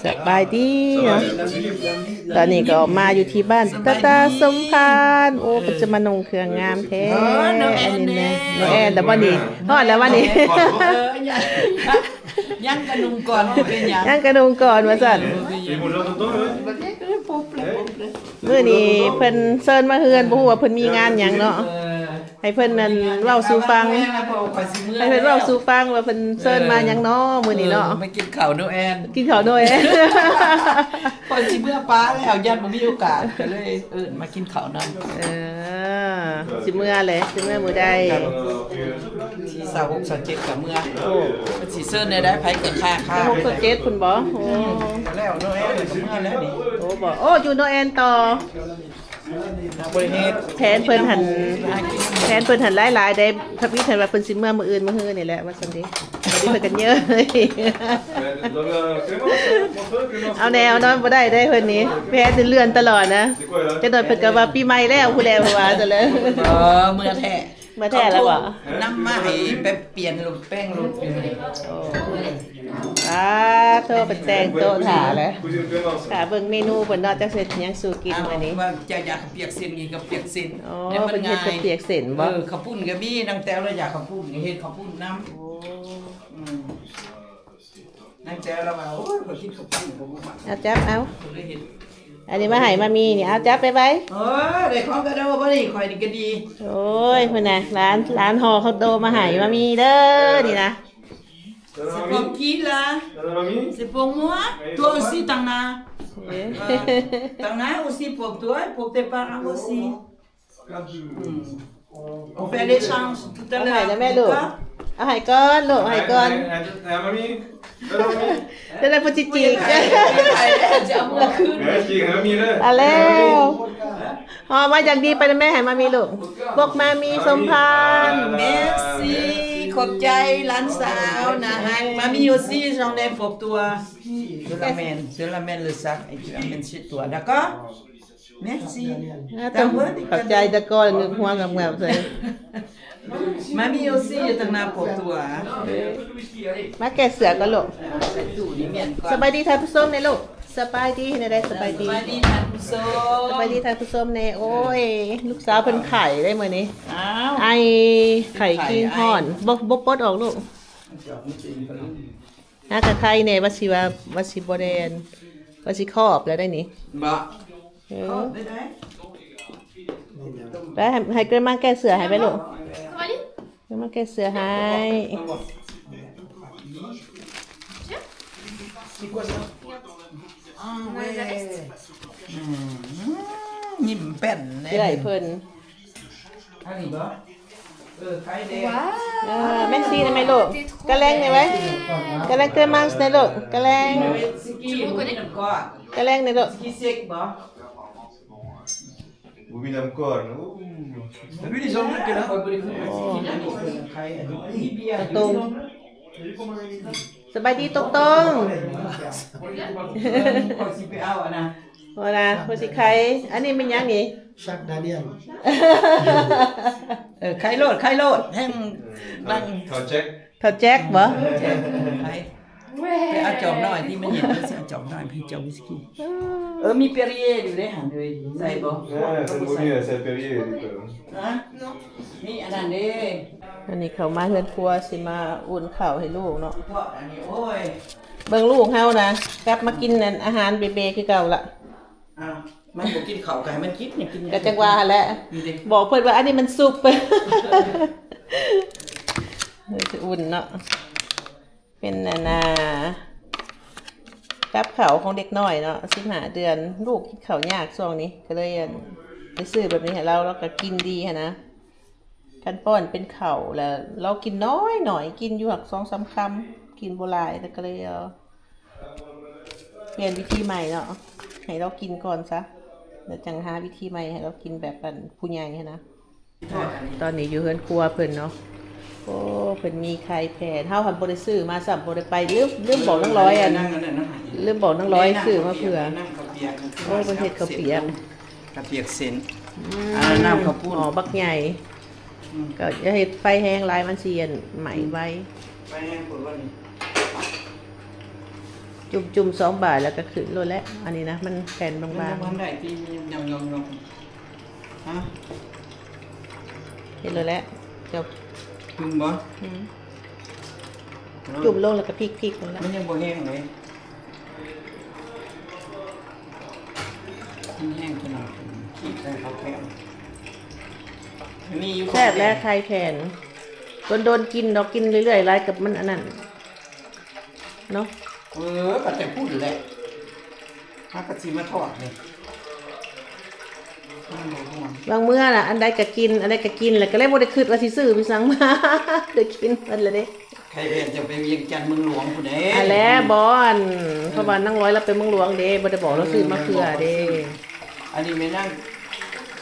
ສະບາຍດີເນາະ ຕອນນີ້ກໍມາຢູ່ທີ່ບ້ານຕາຕາສົມພານ. ໂອ້ ເພິ່ນຈະມານຸ່ງເຄື່ອງງາມແທ້. ເອີ ນ້ອງແອນ ອັນນີ້ນະ ເດ້ ນ້ອງແອນແລ້ວບໍ່ນີ້? ຮອດແລ້ວບໍ່ນີ້? ເອີ ຍັງ ຍັງກະນຸ່ງກ່ອນ ບໍ່ເປັນຫຍັງ ຍັງກະນຸ່ງກ່ອນວ່າຊັ້ນ. ເອີ ບໍ່ເປັນຫຍັງ ມື້ນີ້ເພິ່ນເຊີນມາເຮືອນ ບໍ່ຮູ້ວ່າເພິ່ນມີງານຫຍັງເນາະ. ເອີ ໃຫ້ເພິ່ນນັ້ນເວົ້າສູ່ຟັງ ໃຫ້ເພິ່ນເວົ້າສູ່ຟັງວ່າເພິ່ນເຊີນມາຫຍັງເນາະມື້ນີ້ເນາະ. ເອີ ມາກິນເຂົ້າໂນແອນ ກິນເຂົ້າໂນແອນ ຂ້ອຍຊິເມືອປາແລ້ວ ຢ້ານບໍ່ມີໂອກາດ ກໍເລີຍເອີ້ນມາກິນເຂົ້ານຳ. ເອີ ຊິເມືອແຫຼະ ຊິເມືອມື້ໃດ? ທີຊາວຫົກ ຊາວເຈັດກໍເມືອ. ໂອ້ ເພິ່ນຊິເຊີນແນວໃດ ໃຜກໍຄ້າໆ ຊາວຫົກ ຊາວເຈັດພຸ້ນບໍ່? ໂອ້ ອືມ ກໍແລ້ວໂນແອນກໍເມືອແລ້ວນີ້. ໂອ້ ບໍ່ ໂອ້ ຢູ່ໂນແອນຕໍ່. ແຜນເພິ່ນຫັ້ນ ແຜນເພິ່ນຫັ້ນຫຼາຍໆເດ້. ທຳອິດຫັ້ນວ່າເພິ່ນຊິເມືອມື້ອື່ນມື້ຮືນີ້ແຫຼະວ່າຊັ້ນເດ້. ບັດນີ້ເພິ່ນກໍເຍີ້ຍ ເອົາແນວນອນບໍ່ໄດ້ເດ້ເພິ່ນນີ້ ແຜນເລື່ອນຕະຫຼອດນະ. ຈັກໜ່ອຍເພິ່ນກໍວ່າປີໃໝ່ແລ້ວພຸ້ນແຫຼະ ເພິ່ນວ່າຊັ້ນແຫຼະ. ເອີ ເມືອແທ້. ມາແທ້ແລ້ວບໍ່? ນຳມາໃຫ້ແປບປ່ຽນລົດ ແປງລົດຢູ່ນີ້. ໂອ້ ອາ ໂທ ເພິ່ນແຕ່ງໂຕະຖ້າແລ້ວ ຖ້າເບິ່ງເມນູເພິ່ນເນາະ ຈັກເຮັດຫຍັງສູ່ກິນມື້ນີ້. ວ່າເຈົ້າຢາກເຂົ້າປຽກເສັ້ນ ກິນເຂົ້າປຽກເສັ້ນ. ອໍ ເພິ່ນເຮັດເຂົ້າປຽກເສັ້ນບໍ່? ເອີ ເຂົ້າປຸ້ນກໍມີ ນາງແຕ້ວລາວຢາກເຂົ້າປຸ້ນ ເຮັດເຂົ້າປຸ້ນນຳ. ໂອ້ ອືມ ນາງແຈລາວວ່າ ໂອ້ຍ ຂ້ອຍກິນເຂົ້າປຸ້ນ ຂ້ອຍບໍ່ມັກ. ເອົາ ຈັບເອົາ ເພິ່ນເລີຍເຮັດ. ອັນນີ້ມາໃຫ້ມາມີນີ້ ເອົາ ຈັບໄປໄວ້. ເອີ ໄດ້ຂອງກະໂດບໍ່ນີ້ ຂ້ອຍນີ້ກະດີ. ໂອ້ຍ ພຸ້ນນະ ຫຼານ ຫຼານຫໍ່ເຂົ້າໂຕມາໃຫ້ມາມີເດີ ນີ້ນະ. C'est pour qui là? C'est pour moi? Toi aussi t'en as? T'en as aussi pour toi et pour tes parents aussi. ອືມ On fait l'échange tout à l'heure. ເອົາໃຫ້ນະແມ່ລູກ ເອົາໃຫ້ກ່ອນລູກ ເອົາໃຫ້ກ່ອນ ໃຫ້ ໃຫ້ ໃຫ້ມາມີ ໃຫ້ມາມີ. ຈະໄດ້ບໍ່ຈິກ ຈະເອົາເມືອຄືນ ເອີ ຈິກໃຫ້ມາມີເດີ. ເອົາແລ້ວ ຫອມມາຢ່າງດີໄປນະແມ່ ໃຫ້ມາມີລູກ ບົກມາມີສົມພານ. Merci ຂອບໃຈຫຼານສາວໜ້າຮັກ. Mamie aussi, j'en ai pour toi. Je l'amène, je l'amène le sac et tu amènes chez toi, d'accord? Merci. ຂອບໃຈຕະກອນ ງຶກຫົວງຳໆໃສ່. Mamie aussi, je t'en ai pour toi. ມາແກ້ເສື້ອກ່ອນລູກ. ສະບາຍດີທ່ານຜູ້ຊົມແດ່ລູກ. ສະບາຍດີ ເຮັດແນວໃດ? ສະບາຍດີ ສະບາຍດີທ່ານຜູ້ຊົມ ສະບາຍດີທ່ານຜູ້ຊົມແດ່. ໂອ້ຍ ລູກສາວເພິ່ນໄຂ້ເດ້ມື້ນີ້ ອ້າວ ໄອ ໄຂ້ ໄຂ້ ກິງຮ້ອນ ບໍ່ ບໍ່ປົດອອກລູກ. ຫາກະໄຄແດ່ ວ່າຊິວ່າ ວ່າຊິບໍ່ແດນ ວ່າຊິຄອບແລ້ວໄດ໋ນີ້. ບໍ່ ເອີ ຄອບໄດ້ໄດ໋. ໄປ ໃຫ້ ໃຫ້ເກີນມາແກ້ເສື້ອໃຫ້ໄປລູກ. ເກີນມາແກ້ເສື້ອໃຫ້. ອືມ ຍິ້ມແປ້ນແດ່ ເອື້ອຍເພິ່ນ. ອັນນີ້ບໍ່? ເອີ ໄຂ່ແດງ. ເອີ ແມັກຊີນະແມ່ລູກ ກະແລງນີ້ໄວ້ ກະແລງເຕີມມາສແນ່ລູກ ກະແລງ ກະແລງນີ້ລູກ ຊິກິເຊັກບໍ່? ບໍ່ມີນ້ຳກ້ອນ. ໂອ້ ໂຕງ ສະບາຍດີຕົງໆ. ຂ້ອຍຊິໄປເອົາອັນນະ ໂອ້ລະ ຜູ້ຊິໄຄ. ອັນນີ້ແມ່ນຫຍັງນີ້? Jack Daniel. ເອີ ໄຄໂລດ ໄຄໂລດ ແຮ່ງນັ່ງ ເຂົ້າແຈັກ ເຂົ້າແຈັກບໍ່? ໄຄ ໄປເອົາຈອກນ້ອຍທີ່ມັນເຢັນ ຊິເອົາຈອກນ້ອຍໃຫ້ເຈົ້າວິສກີ. ເອີ ມີເປຣີເຢຢູ່ເດ້ຫັ້ນເອີຍ ໃສ່ບໍ່? ເອີ ບໍ່ມີໃສ່ເປຣີເຢດີກວ່າ. ຮະ? ນີ້ອັນນັ້ນເດ້. ອັນນີ້ເຂົ້າມາເຮືອນຄົວ ຊິມາອຸ່ນເຂົ້າໃຫ້ລູກເນາະ. ເພາະອັນນີ້ ໂອ້ຍ ເບິ່ງລູກເຮົານະ ກັບມາກິນອັນອາຫານເບໆຄືເກົ່າລະ. ອ້າວ ມັນບໍ່ກິນເຂົ້າກໍໃຫ້ມັນກິນ ຍັງກິນ ກໍຈັ່ງວ່າຫັ້ນແຫຼະ. ນີ້ເດ້ ບອກເພິ່ນວ່າອັນນີ້ມັນຊຸບ ຊິອຸ່ນເນາະ. ເປັນອັນນ່າ ກັບເຂົ້າຂອງເດັກນ້ອຍເນາະ ສິບຫ້າເດືອນ ລູກກິນເຂົ້າຍາກຊ່ວງນີ້ ກໍເລີຍອັນ ໄດ້ຊື້ແບບນີ້ໃຫ້ລາວ ລາວກໍກິນດີຫັ້ນນະ. ຄັນປ້ອນເປັນເຂົ້າແລ້ວ ລາວກິນນ້ອຍໆ ກິນຢູ່ຫັ້ນສອງສາມຄຳ ກິນບໍ່ຫຼາຍ ແລ້ວກໍເລີຍ ເອີ ປ່ຽນວິທີໃໝ່ເນາະ ໃຫ້ລາວກິນກ່ອນຊະ ແລ້ວຈັ່ງຫາວິທີໃໝ່ໃຫ້ລາວກິນແບບອັນຜູ້ໃຫຍ່ຫັ້ນນະ. ຕອນນີ້ຢູ່ເຮືອນຄົວເພິ່ນເນາະ. ໂອ້ ເພິ່ນມີໄຂ່ແຜ່ນ ເຮົາຫັ້ນບໍ່ໄດ້ຊື້ມາຊ້ຳ ບໍ່ໄດ້ໄປ ລືມ ລືມບອກນາງລອຍ ອັນ ລືມບອກນາງລອຍຊື້ມາເຜື່ອ. ໂອ້ ເພິ່ນເຮັດເຂົ້າປຽກ ເຂົ້າປຽກເສັ້ນ. ອືມ ອັນນັ້ນນ້ຳເຂົ້າປຸ້ນ ໝໍ້ບັກໃຫຍ່. ອືມ ກໍຢ່າເຮັດໄຟແຮງຫຼາຍ ມັນຊິອັນໄໝ້ໄວ. ໄຟແຮງໂພດວ່ານີ້. ຈຸ່ມໆສອງບາດແລ້ວກໍຂຶ້ນໂລດແຫຼະ. ອັນນີ້ນະ ມັນແຜ່ນບາງໆ. ມັນຍັງບໍ່ທັນໄດ້ຕິ ມັນຍັງ ຍອງໆ ຮະ ເຮັດໂລດແຫຼະ. ຈົບ. ຈຸ່ມບໍ່? ອືມ. ຈຸ່ມລົງແລ້ວກໍພລິກໆ ໂລດແຫຼະ. ມັນຍັງບໍ່ແຫ້ງເລີຍ. ມັນແຫ້ງຂະໜາດຂີດໃສ່ເຂົ້າແຜ່ນ. ແຊບແຫຼະ ໄຂ່ແຜ່ນ. ດົນໆກິນດອກ ກິນເລື້ອຍໆ ຫຼາຍກັບມັນອັນນັ້ນເນາະ. ເອີ ກໍແຕ່ພຸ້ນແຫຼະ ເຮົາກໍຊິມາທອດນີ້. ບາງເທື່ອນະ ອັນໃດກໍກິນ ອັນໃດກໍກິນ ແລ້ວກໍເລີຍບໍ່ໄດ້ຄິດວ່າຊິຊື້ໄປສັ່ງມາ ໄດ້ກິນໝົດແລ້ວເດ້. ໃຜແມ່ນຈະໄປວຽງຈັນເມືອງຫຼວງພຸ້ນເດ້. ອັນແລະ ບໍ່ ອັນ ເພາະວ່ານາງລອຍລາວໄປເມືອງຫຼວງເດ້ ບໍ່ໄດ້ບອກລາວຊື້ມາເທື່ອເດ້. ອັນນີ້ແມ່ນາງ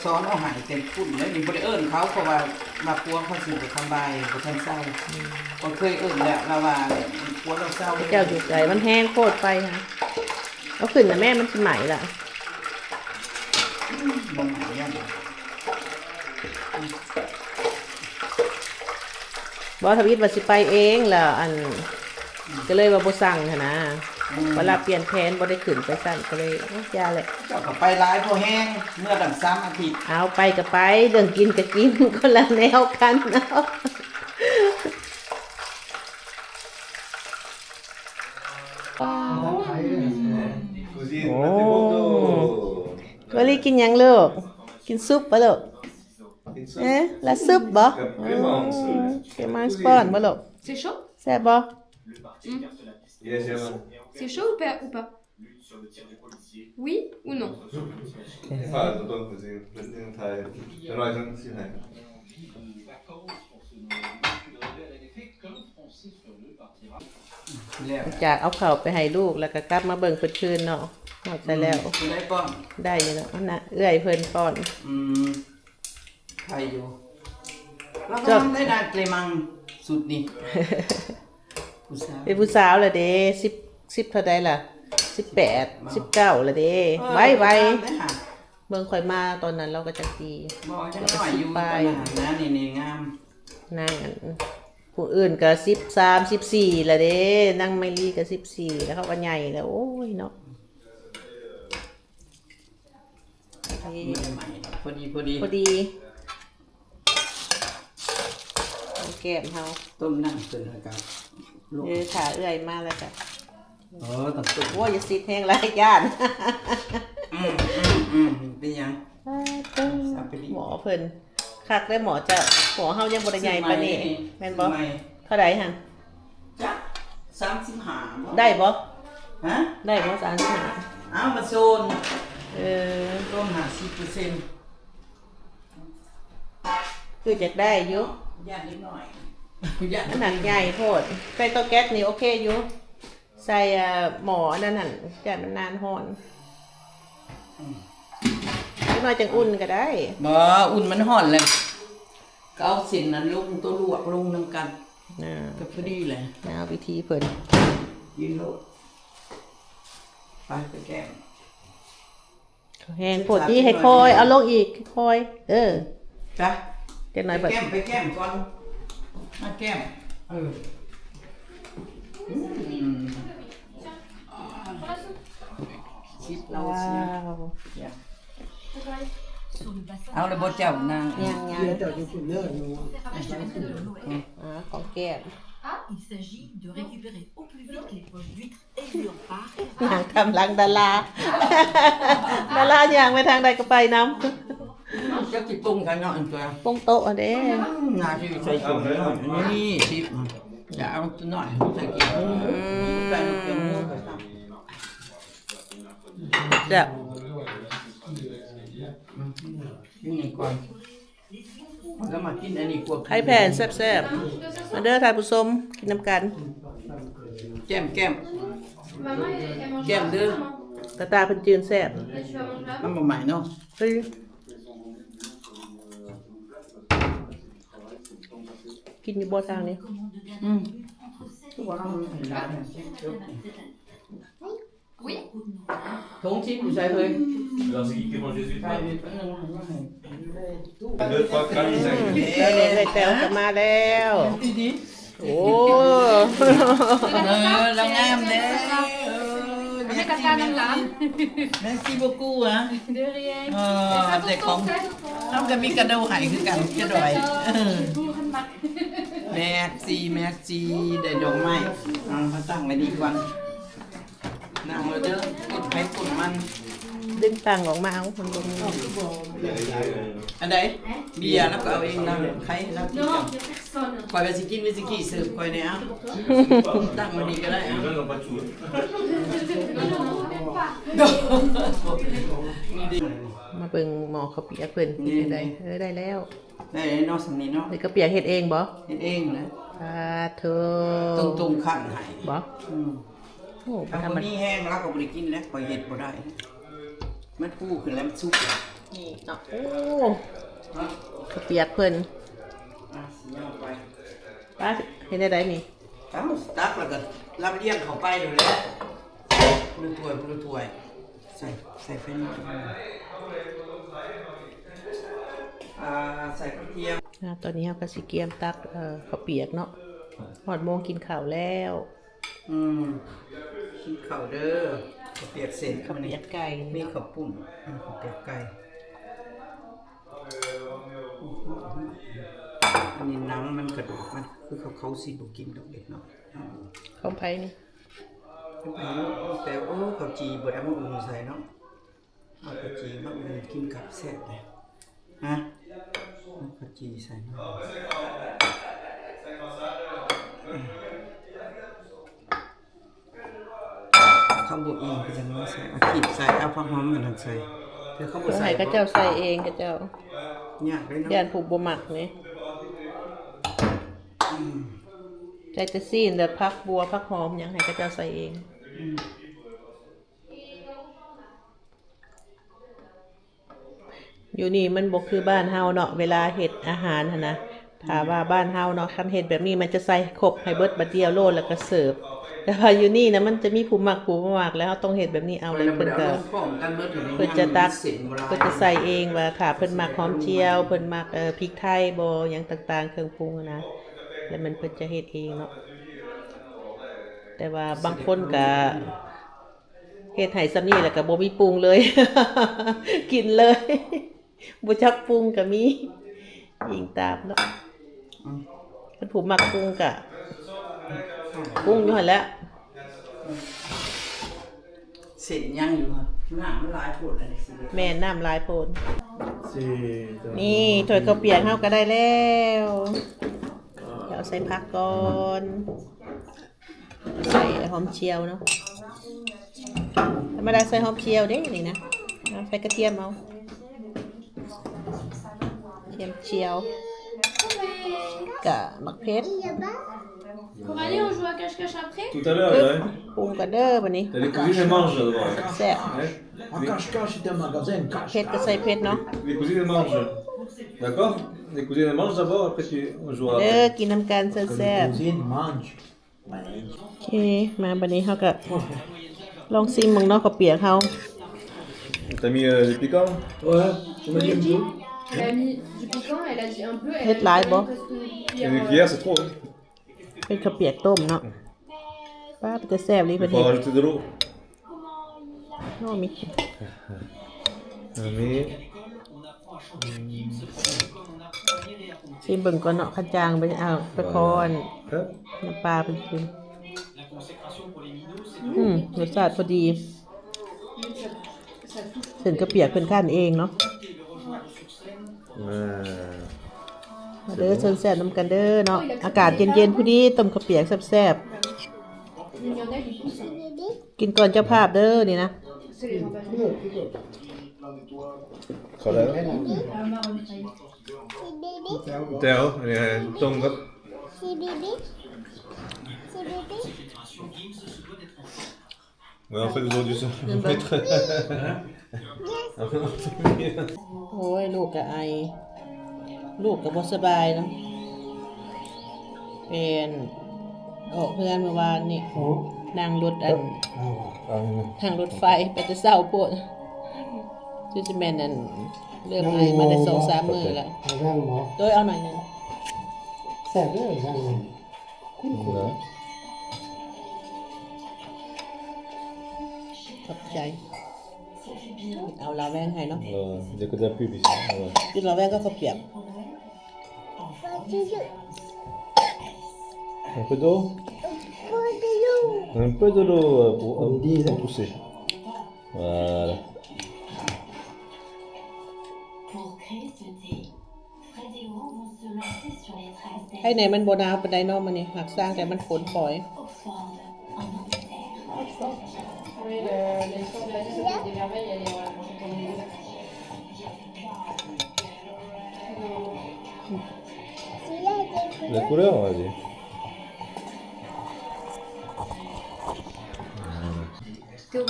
ສອນເອົາໃຫ້ແຕ່ພຸ້ນເດ້ ນີ້ບໍ່ໄດ້ເອີ້ນເຂົາ ເພາະວ່າ ວ່າຜົວເຂົາຊິບໍ່ສະບາຍ ບໍ່ທັນເຊົາ. ອືມ. ກໍເຄີຍເອີ້ນແລ້ວ ລາວວ່າຜົວລາວເຊົາ. ເຈົ້າຢູ່ໄກ ມັນແຮງໂພດໄຟຫັ້ນ. ເອົາຂຶ້ນນະແມ່ ມັນຊິໄໝ້ລະ. ອືມ ບໍ່ໄໝ້ແລ້ວ. ບໍ່ ທຳອິດວ່າຊິໄປເອງ ແລ້ວອັນ ກໍເລີຍວ່າບໍ່ສັ່ງຫັ້ນນະ. ອືມ. ເວລາປ່ຽນແຜນບໍ່ໄດ້ຂຶ້ນໄປຊັ້ນ ກໍເລີຍ ໂອ້ຍ ຢ່າແຫຼະ. ເຈົ້າກໍໄປຫຼາຍພໍແຮງ ເມືອຕັ້ງສາມອາທິດ. ເອົາ ໄປກໍໄປ ເລື່ອງກິນກໍກິນ ຄົນລະແນວກັນເນາະ. ໂອ້ ວາລີກິນຫຍັງລູກ? ກິນຊຸບບໍ່ລູກ? ເອີ ລາຊຸບບໍ່? ອືມ ເປັນມັນສະປອນບໍ່ລູກ? C'est chaud? ແຊບບໍ່? Mm. C'est chaud ou pas, ou pas? Oui ou non? Voilà, tonton, vas-y, vas-y, on travaille. Alors, attends, c'est vrai. ຫຼັງຈາກເອົາເຂົ້າໄປໃຫ້ລູກ ແລ້ວກໍກັບມາເບິ່ງເພິ່ນຄືນເນາະ. ຮອດໃສ່ແລ້ວ. ອືມ ຜູ້ໃດປ້ອນ? ໄດ້ຢູ່ແລ້ວ ອັນນະ ເອື້ອຍເພິ່ນປ້ອນ. ອືມ ໄດ້ຢູ່. ລາວກໍງາມໄດ້ນາເກຣມັງ ຊຸດນີ້. ຜູ້ສາວ ເປັນຜູ້ສາວແລ້ວເດ້. ສິບ ສິບເທົ່າໃດລະ? ສິບແປດ ສິບເກົ້າແລ້ວເດ້. ເອີ ໄວໆ ງາມເດ້ຫະ. ເບິ່ງຂ້ອຍມາຕອນນັ້ນລາວກໍຈັກປີ? ບໍ່ ຍັງນ້ອຍຢູ່ຕອນນັ້ນນະ. ນີ້ໆ ງາມ. ນາງອັນ ຜູ້ອື່ນກໍສິບສາມ ສິບສີ່ແລ້ວເດ້. ນາງໄມລີກໍສິບສີ່ແລ້ວ ເຂົາກໍໃຫຍ່ແລ້ວ. ໂອ້ຍເນາະ. ນີ້ ບໍ່ໄດ້ໃໝ່ດອກ ພໍດີໆ ພໍດີ ແກ້ມເຮົາ. ຕົ້ມນ້ຳຂຶ້ນແລ້ວກໍ ເອີ ຖ້າເອື້ອຍມາແລ້ວກໍ ເອີ ຕ້ອງຕົ້ມ. ໂອ້ຍ ຢ່າຊິດແຮງຫຼາຍ ຢ້ານ. ອືມໆໆ ເປັນຫຍັງ? ໝໍ້ເພິ່ນ ຄັກເດ້ໝໍ້ເຈົ້າ. ໝໍ້ເຮົາຍັງບໍ່ໄດ້ໃຫຍ່ປານນີ້ ຊື້ໃໝ່ ແມ່ນບໍ່? ຊື້ໃໝ່. ເທົ່າໃດຫັ້ນ? ຈັກ ສາມສິບຫ້າບໍ່? ໄດ້ບໍ່? ຮະ? ໄດ້ບໍ່ ສາມສິບຫ້າ? ອ້າວ ມາໂຊນ. ເອີ ໂຊນຫ້າສິບເປີເຊັນ. ຄືຢາກໄດ້ຢູ່ ຢ້ານເດັກນ້ອຍ ຢ້ານ ນ້ຳໜັກໃຫຍ່ໂພດ. ໃສ່ເຕົາແກັສນີ້ໂອເຄຢູ່. ໃສ່ ເອີ ໝໍ້ອັນນັ້ນຫັ້ນ ຢ້ານມັນນານຮ້ອນ. ອືມ ຈັກໜ້ອຍຈັ່ງອຸ່ນກໍໄດ້. ບໍ່ ອຸ່ນມັນຮ້ອນແລ້ວ ກໍເອົາເສັ້ນນັ້ນລົງ ໂຕລວກລົງນຳກັນ. ອ່າ ກໍພໍດີແຫຼະ. ແນວວິທີເພິ່ນ ກິນໂລດ. ໄປ ໄປແກ້ມ. ແຮງໂພດຕິ ໃຫ້ຄ່ອຍເອົາລົງອີກ ຄ່ອຍ. ເອີ ຈ້ະ ຈັກໜ້ອຍ ໄປແກ້ມ ໄປແກ້ມກ່ອນ ມາແກ້ມ. ເອີ ອືມ ຊິບໂລ ວ້າວ ເອົາແລ້ວບໍ່ເຈົ້ານາງ? ຍັງໆ ອ່າ ຂອງແກ້ມ. Ah, il s'agit de récupérer au plus vite les poches d'huîtres. ຍ່າງຕາມຫຼັງດາລາ ດາລາຍ່າງໄປທາງໃດກໍໄປນຳ. ຈັກຊິປົງໃສ່ເນາະ ອັນຕົວ ປົງໂຕະຫັ້ນເດ້. ໜ້າຊິໃສ່ຖົງເນາະ ນີ້ສິບ ຢ່າເອົາຕົວນ້ອຍໃສ່ກິນ. ອືມ ໃສ່ນ້ຳແກງໝູ ແຊບ. ກິນນີ້ກ່ອນ. ແລ້ວມາກິນອັນນີ້ກວ່າ ໄຂ່ແຜ່ນແຊບໆ. ມາເດີທ່ານຜູ້ຊົມ ກິນນຳກັນ. ແກ້ມ ແກ້ມ ແກ້ມເດີ. ຕາຕາເພິ່ນຈືນແຊບ. ມັນບໍ່ໃໝ່ເນາະ. ເຮີ້ຍ ກິນຢູ່ບໍ່ທາງນີ້? ອືມ ຄືວ່າເອົາໃຫ້ຫຼານ. Oui. ຖົງຊິບຢູ່ໃສເຮີ້ຍ? Alors, c'est qui qui mange les huîtres, là ? ເອີ ເຈົ້ານີ້ເອື້ອຍແຕ້ວກໍມາແລ້ວ. ໂອ້ ເອີ ລາວງາມເດ້. Merci beaucoup, hein. De rien. ເອີ ແຕ່ຂອງເຮົາກໍມີກະໂດໃຫ້ຄືກັນ ຈະດອຍ. ເອີ Merci, merci. ໄດ້ດອກໄມ້ ເອົາມາຕັ້ງໄວ້ນີ້ກ່ອນ. ນັ່ງເລີຍເດີ ກົດໃຜກົດມັນ. ດຶງຕັ່ງອອກມາເອົາ ມັນບໍ່ມີ. ອັນໃດ? ເບຍລາວກໍເອົາເອງນະ ໃຄລາວກິນ. ຂ້ອຍວ່າຊິກິນວິສກີ ເສີບຂ້ອຍແດ່. ເອົາ ຕັ້ງໄວ້ນີ້ກໍໄດ້. ເອົາ ມາເບິ່ງໝໍ້ເຂົ້າປຽກເພິ່ນເປັນຈັ່ງໃດ. ເອີ ໄດ້ແລ້ວ. ໄດ້ເນາະ ສ່ຳນີ້ເນາະ. ນີ້ເຂົ້າປຽກເຮັດເອງບໍ່? ເຮັດເອງນະ. ສາທຸ. ຕົງໆ ຂັ້ນໃຫ້ບໍ່? ອືມ. ໂອ້ ຖ້າບໍ່ມີແຮງລາວກໍບໍ່ໄດ້ກິນແຫຼະ ຂ້ອຍເຮັດບໍ່ໄດ້. ມັນຟູຂຶ້ນແລ້ວມັນສຸກ. ນີ້ເນາະ. ໂອ້ ເຂົ້າປຽກເພິ່ນ. ອ່ະ ຊິເອົາໄປ. ປ້າເຮັດແນວໃດນີ້? ເອົາ ຕັກແລ້ວກໍລຳລຽງເຂົ້າໄປໂລດແຫຼະ ຄົນລະຖ້ວຍ ຄົນລະຖ້ວຍ. ໃສ່ ໃສ່ໄຟນ້ອຍ ອ່າ ໃສ່ກະທຽມ. ອ່າ ຕອນນີ້ເຮົາກໍຊິກຽມຕັກ ເອີ ເຂົ້າປຽກເນາະ ຮອດໂມງກິນເຂົ້າແລ້ວ. ອືມ ກິນເຂົ້າເດີ. ເຂົ້າປຽກເສັ້ນ ເຂົ້າປຽກໄກ່ ມີເຂົ້າປຸ້ນ ເຂົ້າປຽກໄກ່. ອັນນີ້ໜັງມັນ ກະດູກມັນ ຄືເຂົາ ເຂົາຊິບໍ່ກິນດອກເດັກເນາະ. ຂອງໃຜນີ້? ຂອງໃຜເນາະ? ແຕ່ ໂອ້ ເຂົ້າຈີ່ບໍ່ໄດ້ເອົາມາອຸ່ນໃສ່ເນາະ. ເອົາເຂົ້າຈີ່ມາອຸ່ນກິນກັບແຊບເດ. ຮະ? ເອົາເຂົ້າຈີ່ໃສ່ເນາະ. ເຂົາບໍ່ອີ່ງຄືຈັ່ງວ່າໃສ່ ເອົາຂີດໃສ່ ເອົາຜັກຫອມອັນນັ້ນໃສ່. ແຕ່ເຂົາບໍ່ໃສ່ ໃຫ້ເຂົາເຈົ້າໃສ່ເອງ ເຂົາເຈົ້າ ຍາກເດ້ເນາະ ຢ້ານຜູ້ບໍ່ມັກນີ້. ອືມ ໃສ່ແຕ່ຊີ້ນ ແລ້ວຜັກບົ່ວ ຜັກຫອມຫຍັງ ໃຫ້ເຂົາເຈົ້າໃສ່ເອງ. ອືມ. ຢູ່ນີ້ມັນບໍ່ຄືບ້ານເຮົາເນາະ ເວລາເຮັດອາຫານຫັ້ນນະ. ຖ້າວ່າບ້ານເຮົາເນາະ ຄັນເຮັດແບບນີ້ມັນຈະໃສ່ຄົບໃຫ້ເບິດບາດດຽວໂລດ ແລ້ວກໍເສີບ. ແຕ່ວ່າຢູ່ນີ້ນະ ມັນຈະມີຜູ້ມັກຜູ້ບໍ່ມັກ ແລ້ວເຮົາຕ້ອງເຮັດແບບນີ້ເອົາ. ແລ້ວເພິ່ນກໍ ເພິ່ນຈະຕັກ ເພິ່ນຈະໃສ່ເອງວ່າ ຖ້າເພິ່ນມັກຫອມຈຽວ ເພິ່ນມັກ ເອີ ພິກໄທບໍ ຫຍັງຕ່າງໆ ເຄື່ອງປຸງຫັ້ນນະ ແລ້ວມັນ ເພິ່ນຈະເຮັດເອງເນາະ. ແຕ່ວ່າບາງຄົນກໍ ເຮັດໃຫ້ສ່ຳນີ້ແລ້ວກໍບໍ່ມີປຸງເລີຍ ກິນເລີຍ ບໍ່ຈັກປຸງກໍມີ ອີງຕາມເນາະ. ອືມ ຄັນຜູ້ມັກປຸງກໍ ອືມ ປຸງຢູ່ຫັ້ນແຫຼະ. ເສັ້ນຍັງຢູ່ ນ້ຳມັນຫຼາຍໂພດ. ແມ່ນ ນ້ຳຫຼາຍໂພດ. ນີ້ ຖ້ວຍເຂົ້າປຽກເຮົາກໍໄດ້ແລ້ວ. ດຽວເອົາໃສ່ຜັກກ່ອນ. ໃສ່ຫອມຈຽວເນາະ ທຳມະດາໃສ່ຫອມຈຽວເດ້ນີ້ນະ. ເອົາໃສ່ກະທຽມເອົາ ກະທຽມຈຽວ ກະໝາກເຜັດ. Coralie, on joue à cache-cache après ? Tout à l'heure, ouais. ປຸງກັນເດີບັດນີ້. T'as les cousines, elles mangent là-bas. ແຊບ. Ouais. À cache-cache, c'est un magasin cache. ເຜັດກໍໃສ່ເຜັດເນາະ. Les cousines, elles mangent. D'accord ? Les cousines, elles mangent d'abord, après tu, on jouera après. ເດີ ກິນນຳກັນແຊບໆ. Quand les cousines mangent. ໂອເຄ ມາບັດນີ້ເຮົາກໍລອງຊີມເບິ່ງເນາະ ເຂົ້າປຽກເຮົາ. T'as mis, euh, du piquant ? Ouais, tu m'as dit un peu. Elle a mis du piquant, elle a dit un peu, elle a dit rien parce que... Une cuillère, c'est trop, hein. ເປັນເຂົ້າປຽກຕົ້ມເນາະ. ປ້າ ເປັນຕາແຊບເລີຍ. Il faut rajouter de l'eau. ໂອ້ ມີ ອັນນີ້ ຊີມເບິ່ງກ່ອນເນາະ ຄັນຈາງໄປ ເອົາໄປຂໍອັນ ຮະ ນ້ຳປາເພິ່ນກິນ. ອືມ ລົດຊາດພໍດີ. ເສັ້ນເຂົ້າປຽກເພິ່ນຄັ້ນເອງເນາະ. ອ່າ ມາເດີ ເຊີນແຊບນຳກັນເດີເນາະ. ອາກາດເຢັນໆ ພໍດີ ຕົ້ມເຂົ້າປຽກແຊບໆ. ກິນກ່ອນເຈົ້າພາບເດີນີ້ນະ. ເຂົ້າໄດ້ແລ້ວ ແຈ່ວ ອັນນີ້ຕົ້ມກັບ Ouais, en fait, aujourd'hui, ça va être ໂອ້ຍ ລູກກໍໄອ ລູກກໍບໍ່ສະບາຍເນາະ. ເປັນອອກເຮືອນມື້ວານນີ້ ນັ່ງລົດອັນ ນັ່ງລົດໄຟໄປແຕ່ເຊົ້າໂພດ. ຄືຊິແມ່ນອັນ ເລີ່ມໄອມາໄດ້ສອງສາມມື້ແລ້ວ. ໂດຍ ເອົາໜ້ອຍໜຶ່ງ. ແຊບເດີ ນະ. ຄຸ້ນໆ ນະ. ຂອບໃຈ. ເອົາລາວແວງໃຫ້ເນາະ. Euh, il y a que de la pub ici. Ouais. ກິນລາວແວງກັບເຂົ້າປຽກ. Un peu d'eau ? Un peu de l'eau, euh, pour, euh, pour pousser. Voilà. ໄພໃນມັນບໍ່ໜາວປານໃດເນາະມື້ນີ້ ຫາກຊ່າງແຕ່ມັນຝົນປ່ອຍ. La couleur, on va dire.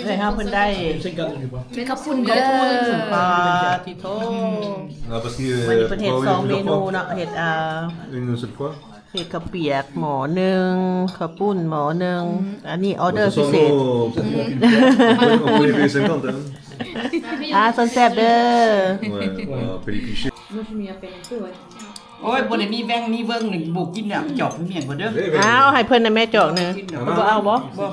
ເອີຍ ເຮົາເພິ່ນໄດ້ເປັນເຂົ້າປຸ້ນເດີ. ປາທິໂທ Non, parce que, euh, ມື້ນີ້ເພິ່ນເຮັດສອງເມນູເນາະ ເຮັດ ອ່າ une seule fois. ເຮັດເຂົ້າປຽກໝໍ້ໜຶ່ງ ເຂົ້າປຸ້ນໝໍ້ໜຶ່ງ. ອັນນີ້ອໍເດີພິເສດ. On peut les payer cinquante, hein. ອ່າ ສ່ວນແຊບເດີ. Ouais, on peut les picher. Moi, je mets à peine un peu, ouais. ໂອ້ຍ ບໍ່ໄດ້ມີແວ່ງມີເວີ້ງນີ້ ບໍ່ກິນແລ້ວ ຈອກເມຍບໍ່ເດີ. ອ້າວ ໃຫ້ເພິ່ນນະແມ່ຈອກໜຶ່ງ. ເພິ່ນບໍ່ເອົາບໍ່? ບໍ່.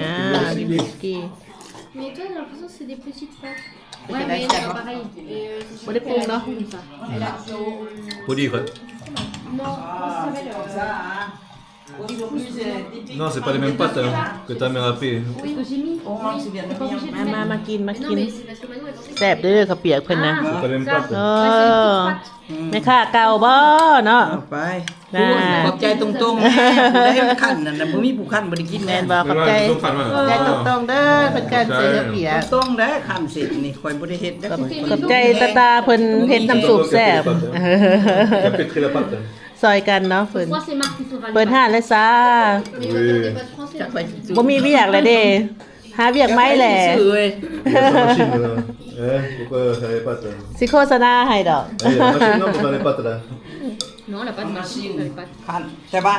ອ່າ ວິສກີ. Mais toi, j'ai l'impression que c'est des petites pâtes. Ouais, mais c'est pas pareil. ບໍ່ໄດ້ປຸງເນາະ. ພໍດີຄ່ອຍ. Non, comment ça s'appelle, euh, Non, c'est pas les mêmes pâtes, hein, que ta mère a fait. Oui, que j'ai mis. Oui, t'es pas obligé de mettre. ມາ ມາ ມາກິນ ມາກິນ. Non, mais c'est parce que maintenant, elle pensait que ແຊບເດີ ເຂົ້າປຽກເພິ່ນນະ. C'est pas les mêmes pâtes. ເອີ ແມ່ຄ້າເກົ່າບໍ່ເນາະ? ເອົາໄປ. ຂອບໃຈຕົງໆ ແນ່ ຜູ້ໃດຄັນນັ້ນນະ ບໍ່ມີຜູ້ຄັນບໍ່ໄດ້ກິນແນ່. ແມ່ນບໍ່? ຂອບໃຈ ຂອບໃຈຕົງໆເດີ ເພິ່ນຄັນໃສ່ເຂົ້າປຽກ. ຕົງໆເດີ ຄັນເສັດນີ້ຂ້ອຍບໍ່ໄດ້ເຮັດເດີ. ຂອບ ຂອບໃຈຕາຕາ ເພິ່ນເຮັດນ້ຳຊຸບແຊບ. ຊ່ອຍກັນເນາະ ເປີດ ເປີດຮ້ານແລ້ວຊາ. ບໍ່ມີວຽກແລ້ວເດ້ ຫາວຽກໃໝ່ແຫຼະ. ຊິໂຄສະນາໃຫ້ດອກ. Non, la pâte marche, les pâtes. ແຕ່ວ່າ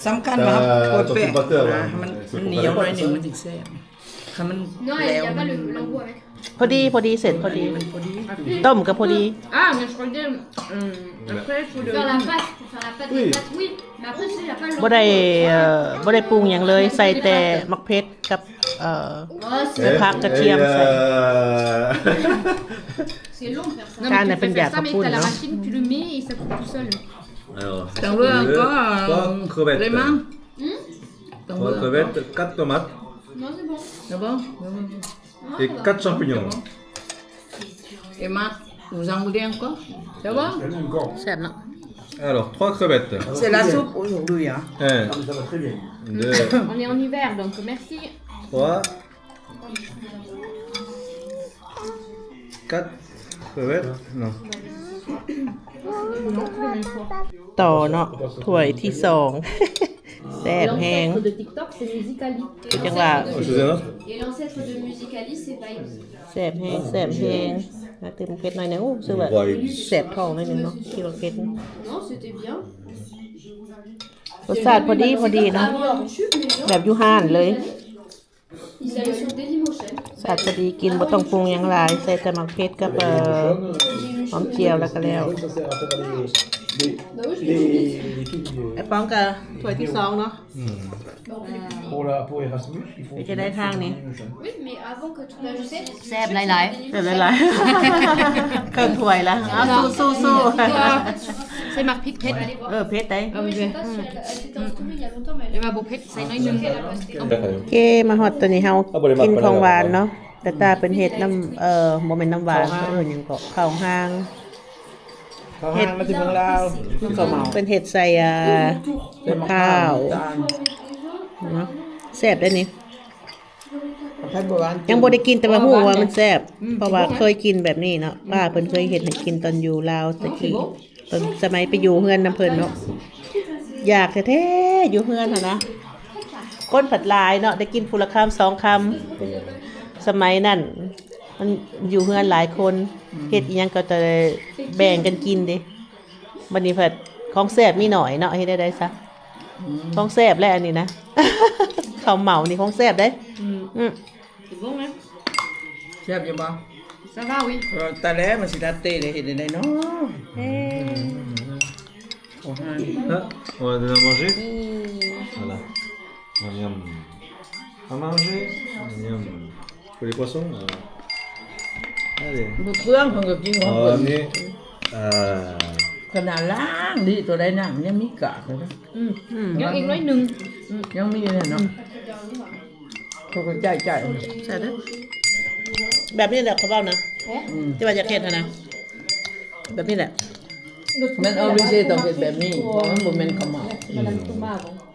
ສຳຄັນວ່າ ກວນແປ້ງ ມັນໜຽວໜ້ອຍໜຶ່ງ ມັນຈຶ່ງແຊບ. ຄັນມັນ Non, il y a pas le, l'embout avec. ພໍດີ ພໍດີ ເສັ້ນພໍດີ ມັນພໍດີ ຕົ້ມກໍພໍດີ. Ah, mais je croyais, euh, après, il faut le faire la pâte, pour faire la pâte des pâtes, oui. Mais après, tu sais, il y a pas le. ບໍ່ໄດ້ ເອີ ບໍ່ໄດ້ປຸງຫຍັງເລີຍ ໃສ່ແຕ່ໝາກເຜັດກັບ ເອີ ຜັກກະທຽມໃສ່. C'est long de faire ça. Non, mais tu fais faire ça, mais t'as la machine, tu le mets et ça coupe tout seul. Alors, t'en veux encore, euh, trois crevettes. Vraiment ? Trois crevettes, quatre tomates. Non, c'est bon. C'est bon ? Et quatre champignons. Emma, vous en voulez encore ? C'est bon ? ແຊບເນາະ. Alors, trois crevettes. C'est la soupe aujourd'hui, hein. Un, deux. On est en hiver, donc merci. Trois, quatre crevettes. Non. ຕໍ່ເນາະ ຖ້ວຍທີສອງ. ແຊບແຮງ. L'ancêtre de TikTok, c'est Musicali. ຄືຈັ່ງວ່າ Et l'ancêtre de Musicali, c'est Vine. ແຊບແຮງ ແຊບແຮງ. ມາຕື່ມເຜັດໜ້ອຍໜຶ່ງ. ໂອ້ ຮູ້ສຶກວ່າແສບທ້ອງໜ້ອຍໜຶ່ງເນາະ ຄິດວ່າເຜັດ. Non, c'était bien. ລົດຊາດພໍດີ ພໍດີເນາະ ແບບຢູ່ຮ້ານເລີຍ. Ils allaient sur Dailymotion. ສາດພໍດີ ກິນບໍ່ຕ້ອງປຸງຫຍັງຫຼາຍ ໃສ່ແຕ່ໝາກເຜັດກັບ ເອີ ຫອມຈຽວແລ້ວກໍແລ້ວ. ໄອ້ປອງກໍຖ້ວຍທີສອງເນາະ. ອືມ ເປັນຈັ່ງໃດທາງນີ້? Oui, mais avant que tu manges, ແຊບຫຼາຍໆ ແຊບຫຼາຍໆ ເຄິ່ງຖ້ວຍລະ. ເອົາ ສູ້ໆ ໃສ່ໝາກພິກເຜັດ. ເອີ ເຜັດໄດ໋. ເອີ ເອີ ເອີ ເອີ ບໍ່ເຜັດ ໃສ່ໜ້ອຍໜຶ່ງ. ໂອເຄ ມາຮອດຕອນນີ້ ເຮົາກິນຂອງຫວານເນາະ. ຕາຕາເພິ່ນເຮັດນ້ຳ ເອີ ບໍ່ແມ່ນນ້ຳຫວານ ເຂົາເອີ້ນຫຍັງເກາະ ເຂົ້າຫາງ. ເຂົ້າຫາງມາແຕ່ເມືອງລາວ ເພິ່ນເຮັດໃສ່ ອ່າ ມະພ້າວເນາະ. ແຊບເດ້ນີ້. ຍັງບໍ່ໄດ້ກິນ ແຕ່ວ່າຮູ້ວ່າມັນແຊບ ເພາະວ່າເຄີຍກິນແບບນີ້ເນາະ. ປ້າເພິ່ນເຄີຍເຮັດໃຫ້ກິນຕອນຢູ່ລາວແຕ່ກີ້ ຕອນສະໄໝໄປຢູ່ເຮືອນນຳເພິ່ນເນາະ. ຢາກແທ້ໆ ຢູ່ເຮືອນຫັ້ນນະ ຄົນພັດຫຼາຍເນາະ ໄດ້ກິນຜູ້ລະຄຳສອງຄຳ. ສະໄໝນັ້ນມັນຢູ່ເຮືອນຫຼາຍຄົນ ເຮັດອີ່ຫຍັງກໍຈະໄດ້ແບ່ງກັນກິນເດ້. ບັດນີ້ພັດຂອງແຊບມີໜ້ອຍເນາະ ເຮັດແນວໃດຊະ. ຂອງແຊບແຫຼະອັນນີ້ນະ ເຂົ້າເໝົານີ້ຂອງແຊບເດ້. ອືມ ອືມ ແຊບຢູ່ບໍ່? Ça va, oui. ເອີ ຕາຍແລ້ວ ມັນຊິດັດເຕະເຮັດຈັ່ງໃດເນາະ. ເອີ Hein, on a déjà mangé ? Voilà. Miam. À manger. Miam. Pour les poissons, euh, allez. ບໍ່ເປືອງ ເພິ່ນກໍກິນຂອງເພິ່ນ ອັນນີ້ ອ່າ ຂະໜາດລ້າງດີ ຕົວໃດນ້ຳຍັງມີກາກເລີຍນະ. ອືມ ອືມ ຍັງອີກໜ້ອຍໜຶ່ງ ອືມ ຍັງມີຢູ່ຫັ້ນເນາະ. ເຂົາກໍຈ່າຍໆ ແຊບເດີ້ ແບບນີ້ແຫຼະເຂົາເວົ້ານະ ອືມ ທີ່ວ່າຢາກເຮັດຫັ້ນນະ ແບບນີ້ແຫຼະ. ແມ່ນ obligé ຕ້ອງເຮັດແບບນີ້ ເພາະມັນບໍ່ແມ່ນເຂົ້າເໝົາ ອືມ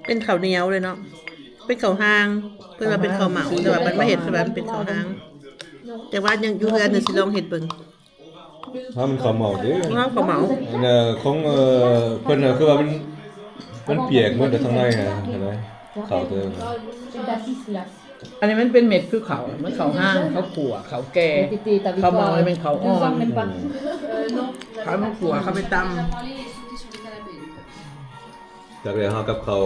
ເປັນເຂົ້າໜຽວເລີຍເນາະ. ເປັນເຂົ້າຮ່າງ ເພິ່ນວ່າເປັນເຂົ້າເໝົາ ເຂົ້າຮ່າງ ແຕ່ວ່າມັນມາເຮັດເປັນວ່າເປັນເຂົ້າຮ່າງ ແຕ່ວ່າຍັງຢູ່ເຮືອນ ຊິລອງເຮັດເບິ່ງ. ຖ້າມັນເຂົ້າເໝົາເດ້ ເຂົ້າເໝົາ ອັນ ຂອງ ເອີ ເພິ່ນນະ ຄືວ່າມັນ ມັນປຽກໝົດແລ້ວທາງໃນຫັ້ນ ເຫັນໄໝ ເຂົ້າເດີ. ອັນນີ້ມັນເປັນເມັດຄືເຂົ້າ ມັນເຂົ້າຮ່າງ ເຂົ້າຂົ້ວ ເຂົ້າແກ່ ເຂົ້າເໝົານີ້ແມ່ນເຂົ້າອ່ອນ ເຂົ້າມັນຂົ້ວ ເຂົ້າໄປຕຳ. ຈັກແລ້ວເຮົາກັບເຂົາ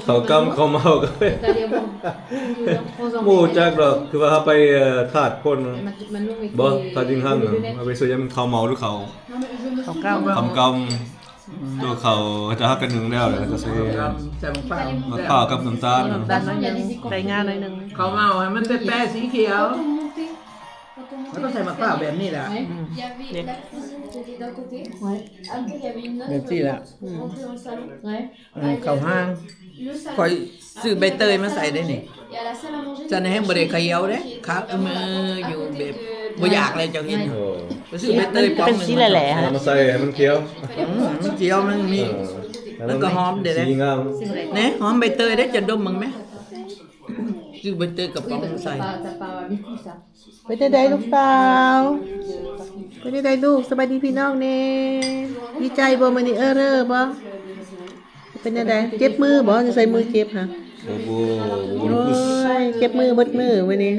ເຂົາກຳເຂົາເມົາກັນ ບໍ່ຈັກດອກ. ຄືວ່າເຮົາໄປ ເອີ ທາດຄົນ ບໍ່ ທາດຈິງຫັງ ເຮົາໄປຊື້ຫຍັງ ເຂົາເມົາຫຼືເຂົາ ເຂົາກຳ ເຂົາກຳ ຕົວເຂົາ ແຕ່ເຮົາກະໜຶ້ງແລ້ວ ແລ້ວກໍໃສ່ ໃສ່ໝາກພ້າວ ໝາກພ້າວກັບນ້ຳຕານ ນ້ຳຕານໜ້ອຍໜຶ່ງ ໃສ່ງາໜ້ອຍໜຶ່ງ ເຂົາເມົາໃຫ້ມັນແປະໆ ສີຂຽວ. ແລ້ວກໍໃສ່ໝາກພ້າວແບບນີ້ແຫຼະ ອືມ ແບບຊີ້ແຫຼະ ອືມ ເຂົ້າຮ່າງ. ຂ້ອຍຊື້ໃບເຕີຍມາໃສ່ໄດ້ນີ້ ຊັ້ນແຮ່ງບໍ່ໄດ້ຂະເຫຍົາເດ້ ຄາເມືອຢູ່ແບບບໍ່ຢາກແລ້ວ ເຈົ້າເຫັນ ໄປຊື້ໃບເຕີຍປ່ອງໜຶ່ງ ເປັນສີແຫຼະໆ ເອົາມາໃສ່ໃຫ້ມັນຂຽວ ອືມ ມັນຂຽວ ມັນມີ ເອີ ແລ້ວກໍຫອມເດ້ ສີງາມ ແນ່ ຫອມໃບເຕີຍເດ້ ເຈົ້າດົມເບິ່ງແມ. ຊື້ໃບເຕີຍກະປ໋ອງມາໃສ່. ເປັນຈັ່ງໃດລູກສາວ? ເປັນຈັ່ງໃດລູກ? ສະບາຍດີພີ່ນ້ອງແດ່. ດີໃຈບໍ່ມື້ນີ້? ເອີເຣີບໍ່? ເປັນຈັ່ງໃດ? ເຈັບມືບໍ່? ຢູ່ໃສມືເຈັບຫະ? ໂອ້ໂຫ ໂອ້ຍ ເຈັບມືເບິດມື້ມື້ນີ້.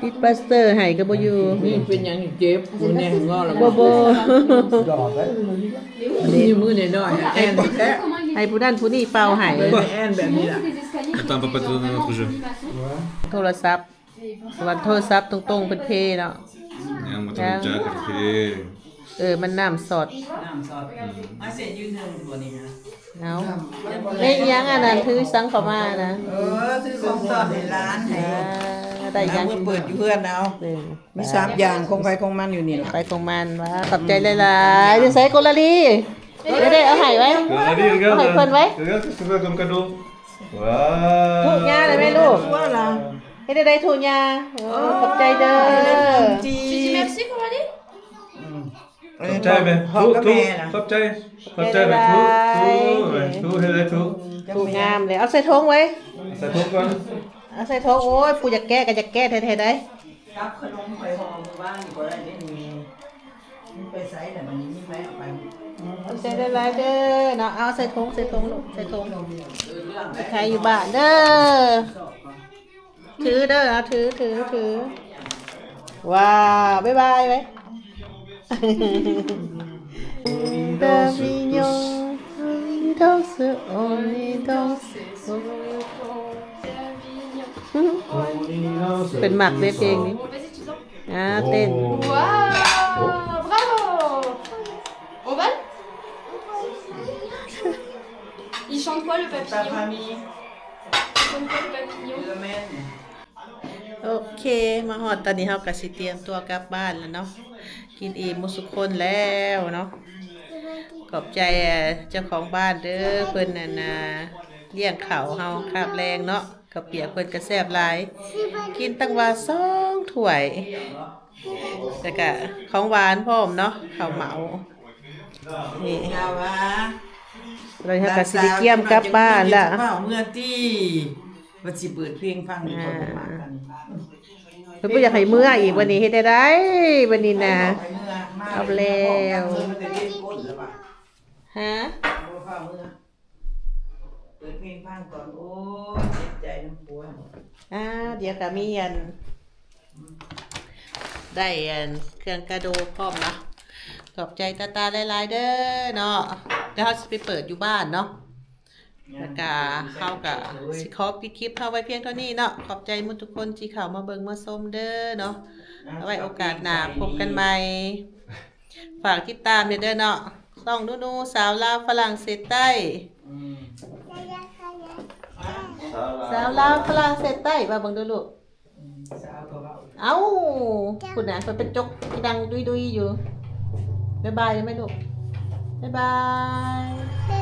ຕິດປາສເຕີໃຫ້ກໍບໍ່ຢູ່. ນີ້ເປັນຫຍັງເຈັບ? ມືແນ່ງໍລະບໍ່? ບໍ່ ບໍ່. ນີ້ມືນ້ອຍໆ ແອ່ນແທ້. ໃຫ້ຜູ້ນັ້ນຜູ້ນີ້ເປົ່າໃຫ້. ແອ່ນແບບນີ້ລະ. Attends, papa, te donne un autre jeu. ໂທລະສັບ. ວ່າໂທລະສັບຕົງໆ ເພິ່ນເພເນາະ. ຍັງບໍ່ທັນຮູ້ຈັກເພ. ເອີ ມັນນ້ຳຊອດ. ນ້ຳຊອດ. ອືມ ມາເສຍຢືນເທິງຕົວນີ້ນະ. ເອົາ ແມ່ນຫຍັງອັນນັ້ນ ຖືສັງເຂົ້າມານະ? ເອີ ຊື້ຂອງຕ້ອນໃຫ້ຫຼານໃຫ້. ອ່າ ໄດ້ຫຍັງ ເອົາເປີດຢູ່ເຮືອນເອົາ. ເອີ ມີສາມຢ່າງ ຂອງໃຜຂອງມັນຢູ່ນີ້ລະ. ໃຜຂອງມັນ. ວ່າ ຂອບໃຈຫຼາຍໆ. ຢູ່ໃສໂກລາລີ? ເດ້ ເດ້ ເອົາໃຫ້ໄວ້. ເອົາໃຫ້ເພິ່ນໄວ້. Regarde, regarde ce que tu veux comme cadeau. ທຸຍ່າໄດ້ໄໝລູກ? ເຮັດໄດ້ທຸຍ່າ. ໂອ້ ຂອບໃຈເດີ. Tu dis merci, Coralie? ອືມ ຂອບໃຈແມ່. ທຸ ທຸ ຂອບໃຈ ຂອບໃຈແມ່. ທຸ ທຸ ເຮັດໄດ້ທຸ. ທຸງາມເລີຍ. ເອົາໃສ່ຖົງໄວ້. ໃສ່ຖົງກ່ອນ. ເອົາໃສ່ຖົງ. ໂອ້ຍ ຜູ້ຢາກແກະກໍຢາກແກະແທ້ໆ ໄດ໋. ກັບຂະໜົມໄປຫໍ່ມື້ວານນີ້ບໍ່ໄດ້ເດ້ນີ້. ມັນໄປໃສລະບັດນີ້? ມີໃຜເອົາໄປ? ຂອບໃຈຫຼາຍໆເດີເນາະ. ເອົາໃສ່ຖົງ ໃສ່ຖົງລູກ ໃສ່ຖົງ. ໄປຂາຍຢູ່ບ້ານເດີ. ຖືເດີ ເອົາ ຖື ຖື ຖື. ວ້າວ ບາຍບາຍໄວ້. Davignon, on y danse, on y danse. ເພິ່ນມັກເດ້ເພງນີ້. ອ່າ ເຕັ້ນ. Waouh, bravo. Ovale. Il chante quoi le papillon? Il chante quoi le papillon? ໂອເຄ ມາຮອດຕອນນີ້ເຮົາກໍຊິຕຽມຕົວກັບບ້ານແລ້ວເນາະ. ກິນອີ່ມໝົດສຸຄົນແລ້ວເນາະ. ຂອບໃຈເຈົ້າຂອງບ້ານເດີ ເພິ່ນນັ້ນນະ ລ້ຽງເຂົ້າເຮົາຄາບແລງເນາະ. ເຂົ້າປຽກເພິ່ນກໍແຊບຫຼາຍ ກິນຕັ້ງວ່າສອງຖ້ວຍ ແລ້ວກະຂອງຫວານພ້ອມເນາະ ເຂົ້າເໝົາ. ນີ້ ແລ້ວເຮົາກໍຊິໄດ້ກຽມກັບບ້ານລະ. ເມື່ອຕິ ວ່າຊິເປີດເພງຟັງນີ້ ເພິ່ນບໍ່ຢາກໃຫ້ເມືອອີກ. ບັດນີ້ເຮັດແນວໃດບັດນີ້ນະ? ເອົາແລ້ວ ຮະ? ເປີດເພງຟັງກ່ອນ. ໂອ້ຍ ເຈັບໃຈນຳຜົວ. ອ່າ ດຽວກະມີອັນ ໄດ້ອັນເຄື່ອງກະໂດພ້ອມເນາະ. ຂອບໃຈຕາຕາຫຼາຍໆເດີເນາະ. ດຽວເຮົາຊິໄປເປີດຢູ່ບ້ານເນາະ. ແລ້ວກະເຮົາກະຊິຂໍປິດຄລິບເຮົາໄວ້ພຽງເທົ່ານີ້ເນາະ. ຂອບໃຈໝົດທຸກຄົນທີ່ເຂົ້າມາເບິ່ງມາຊົມເດີເນາະ. ເອົາໄວ້ໂອກາດໜ້າພົບກັນໃໝ່. ຝາກຕິດຕາມແດ່ເດີເນາະ ຊ່ອງນູນູສາວລາວຝຣັ່ງເສດໃຕ້. ອືມ ສາວລາວຝຣັ່ງເສດໃຕ້ ວ່າເບິ່ງດູລູກ. ອືມ ສາວກໍເວົ້າ ເອົ້າ ພຸ້ນນະ ເພິ່ນໄປຈົກອີ່ດັງດຸຍໆຢູ່. ບາຍບາຍໄດ້ໄໝລູກ? ບາຍບາຍ.